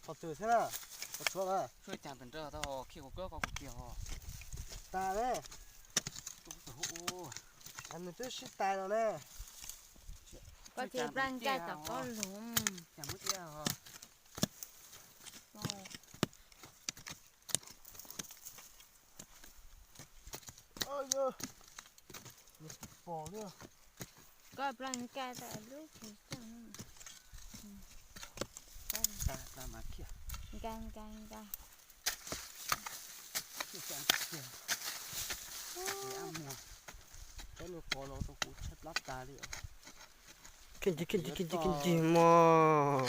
Qhov twg thiab na? Qhov tshuav na. Tshuav cas ntawm nrad tau khi kuv kab ko kuv kiag ho. Tas ne. Nws twb sib tais los ne. Koj cia li plag ncaij tom koj lug. Koj plag ncaij tas lub tsis txog. Ncaij ncaij ncaij. Kheej ncig kheej ncig kheej ncig kheej ncig mog.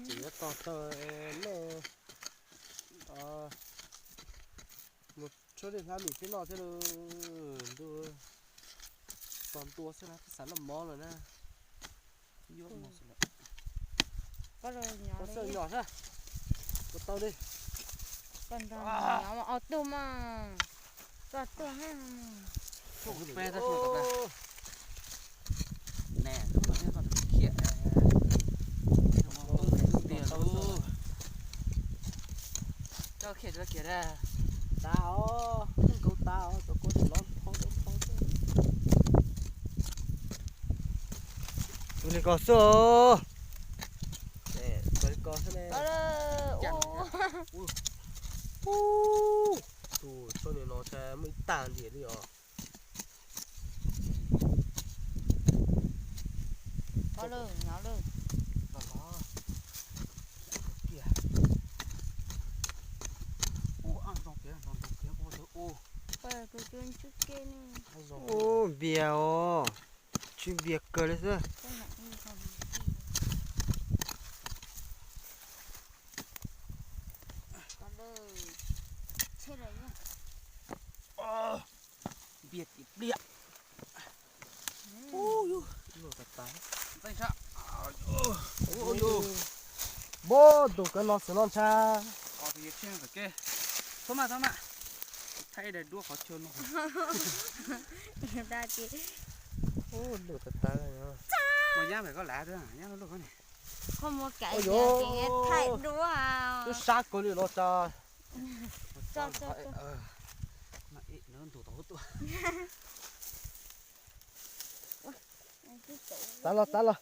Tsis yuav tog taw nej mus tshuab dej hlab mis peb noj thiab lauj. Ntu tos ntua xwb na, twb xav noj mov lawm na. Koj xav noj xwb, ua tau li. Koj nrog nyob os tug mas, koj tuag hab. Peb tab sis tau ne, koj khiam tiag lauj. Koj khiam tsis tau kiag da. Tas os, nkaus tas os, cov kua tsis lov phau lov phau xwb. Tus li ko xwb. Tus li ko xwb ne. Tus txoj ni no ntshe muaj ib tag ntiag li os. Ub, npias os, tsw npias kawg li xwb. Npias tim pliam. Npaj tus kawg no xwb no ntsha. Thaij daim duab qhov chaw no. Ub, lwj tas tas. Mas nyab pem koj lav nyab lub koj ne. Koj muab kav thaij duab. Twb sab kawg li no tsa. Tav los, tav los.